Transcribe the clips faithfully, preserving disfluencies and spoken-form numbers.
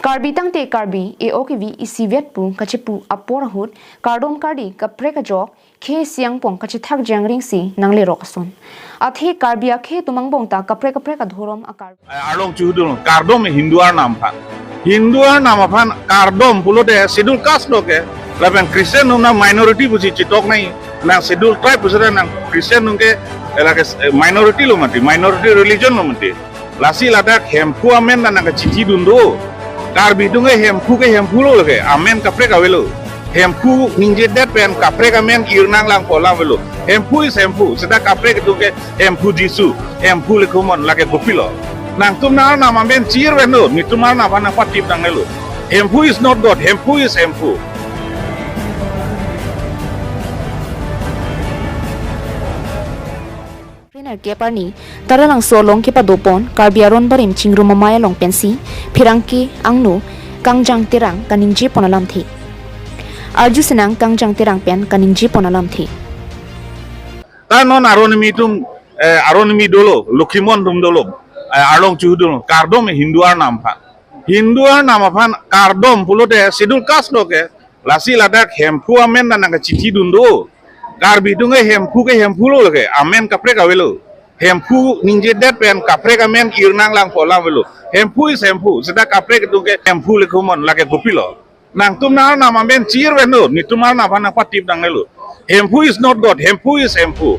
Karbi tangte Karbi, e-ok evi isivet pu kachipu apor ahut, kardom kardi kaprek ajok, khei isi angbong kachethak jangring si nanglerok ason. Athe Karbi akhei atum angbong ta kaprek kaprek adhorom akar. Arlong chuhudul kardom Hindu arnam aphan. Hindu arnam aphan kardom pulote Schedule Caste lo ke. Lapen Christian atum na minority pusi chitok nai. Nang Schedule Tribe pusi nang Christian atum ke, eh, lake, eh, minority lo mati, minority religion lo mati. Lasi ladak Hemphu amen na nangkachithi dun do. Karbi atum ke Hemphu ke Hemphu lo lake. Amen kaprek avelo. Hemphu ningjedet pen kaprek amen irnang lang polang avelo. Hemphu is Hemphu. Seta kaprek atum ke Hemphu Jisu, Hemphu Lekhomon, lake kopilo. Nangtum nang arnam amen chir ven do, netum arnam aphan nangpatip nangnelo. Hemphu is not God, Hemphu is Hemphu. Nerkep arni, Taralangso along kepadopon Karbi Aron Barim Chingrum Amei along pensi pherangke angno Kangjang Terang kaningjepon alamthe. Arju Senang Kangjang Terang pen kaningjepon alamthe. Ta non aron kimi atum, eh, aron kimi dolo, Lokhimon atum dolo, eh, arlong chuhudul, kardom Hindu arnam aphan. Hindu arnam aphan kardom pulote Schedule Caste lo ke, lasi ladak Hemphu amen na nangkachithi dun do. Karbi atum ke Hemphu ke Hemphu lo lake, amen kaprek avelo. Hemphu ningjedet pen kaprek amen irnang lang polang avelo. Hemphu is Hemphu, seta kaprek atum ke Hemphu Lekhomon, lake kopilo. Nangtum nang arnam amen chir ven do, netum arnam aphan nangpatip nangnelo. Hemphu is not God, Hemphu is Hemphu.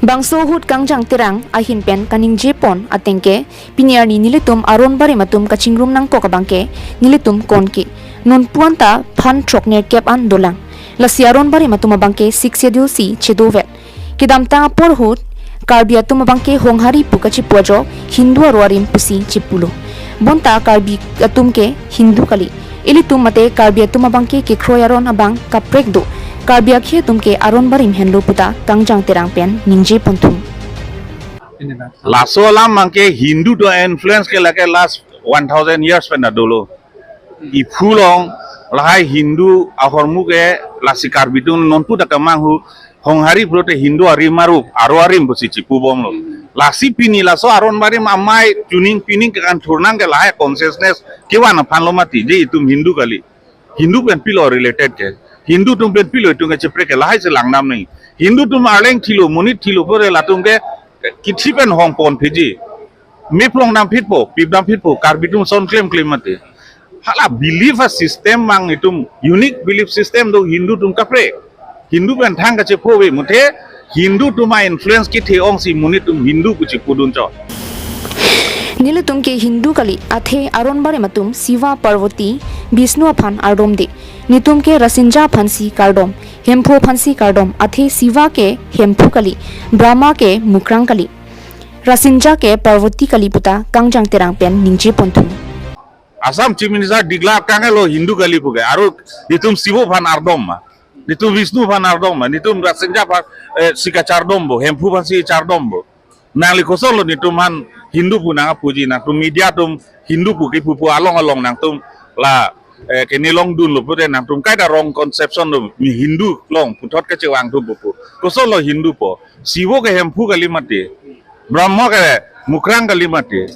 Bangso ahut Kangjang Terang ahin pen kaningjepon ateng ke, pini arni nelitum Aron Barim atum kachingrum nangkok abang ke, nelitum konke. Non puan ta phan throk nerkep an dolang. Lasi Aron Barim atum abang ke Sixth Schedule si chedovet. Kedamtang apor ahut, Karbi atum abang ke Honghari pu kachipu ajok, Hindu aro arim pusi chipulo. Bonta Karbi atum ke Hindu kali. Ilitum mate Karbi atum abang ke kekroi aron abang kaprek do. Karbi akhei atum ke Aron Barim henlo puta Kangjang Terang pen ningjeponthu. Laso alam abang ke Hindu atum influence ke lake last one thousand years pen dolo. Iphu along lahai Hindu ahormu ke lasi Karbi atum nonpu ta kemanghu Honghari pulote Hindu arim arup, aro arim pusi chipubomlo. Lasi pini laso Aron Barim amei chuning pining kekan thurnang ke lahai consciousness kevan aphan lo mati je itum Hindu kali. Hindu pen pilo related ke. Hindu atum pen pilo itum kachiprek ke lahai si langdam nai. Hindu atum arleng thilo, monit thilo pulote latum ke kithi pen hongpon phiji. Meplong damphitpo, pip damphitpo, Karbi atum son klemklem mati. Hala belief asystem abang itum unique belief system do Hindu atum kaprek. Hindu pen thang kachepho ave muthe Hindu atum a-influence kethe ongsi monit atum Hindu pu chipudun chot. Nelitum ke Hindu kali, athe Aron Barim atum Shiva, Parvati, Vishnu aphan ardomde. Netum ke Rasinja aphansi kardom, Hemphu aphansi kardom, athe Shiva ke Hemphu kali, Brahma ke Mukrang kali. Rasinja ke Parvati kali puta Kangjang Terang pen ningjeponthu. Assam Chief Minister declare kangelo Hindu kali puke, aro itum Shiva aphan ardom ma, itum Vishnu aphan ardom ma, itum Rasinja aphan, eh, si kachardombo, Hemphu aphansi chardombo. Nangli kosonlo itum aphan Hindu pu nangpuji, nangtum media atum Hindu pu kipu pu along along nangtum la, eh, kene longdunlo pulote nangtum kaita wrong conception lo, mi Hindu along puthot kachevangthu pupu. Kosonlo Hindu po? Shiva ke Hemphu kali mati. Brahma ke Mukrang kali mati.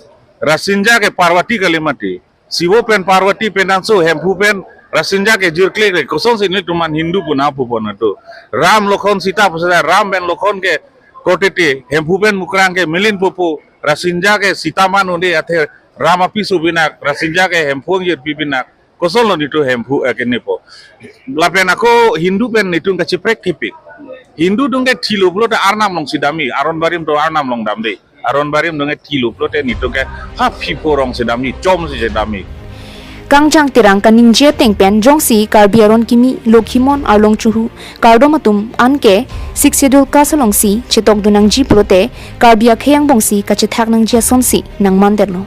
Rasinja ke Parvati kali mati. Shiva pen Parvati pen anso Hemphu pen Rasinja ke jirkle le kosonsi nelitum aphan Hindu pu nangpupon atum. Ram Lokhon Sita pusi Ram pen Lokhon ke korte te, Hemphu pen Mukrang ke melin pupu, Rasinja ke Sita man un-e athe Ram apiso pinak, Rasinja ke Hemphu angjirpi pinak. Kosonlo itum Hemphu, eh, kene po? Lapen ako Hindu pen itum kachiprek kipik. Hindu atum ke thilo pulote arnam alongsi damji, Aron Barim atum arnam along damde. Aron Barim atum ke thilo pulote itum ke ha phipho rongsi damji, chomsi damji. Kangjang Terang kaningje ateng pen jongsi Karbi aron kimi Lokhimon arlong chuhu kardom atum anke Sixth Schedule Caste alongsi chetokdun nangji pulote Karbi akhei angbongsi kachethak nangji asonsi nangmandetlo.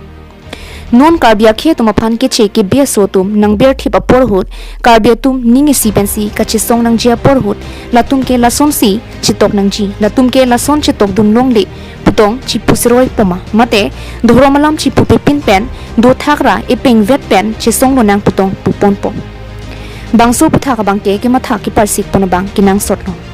Non Karbi akhei atum aphan keche kebi aso atum nangberthip apor ahut, Karbi atum ning isi pensi kachesong nangji apor ahut, latum ke lasonsi chetok nangji, latum ke lason chetokdun longle putong chipu seroi poma, mate dhorom alam chipu pepin pen dothak ra epengvet pen chesong lonang putong puponpo. Bangso aputhak abangke kematha keparsik pon abang kenangsotlo.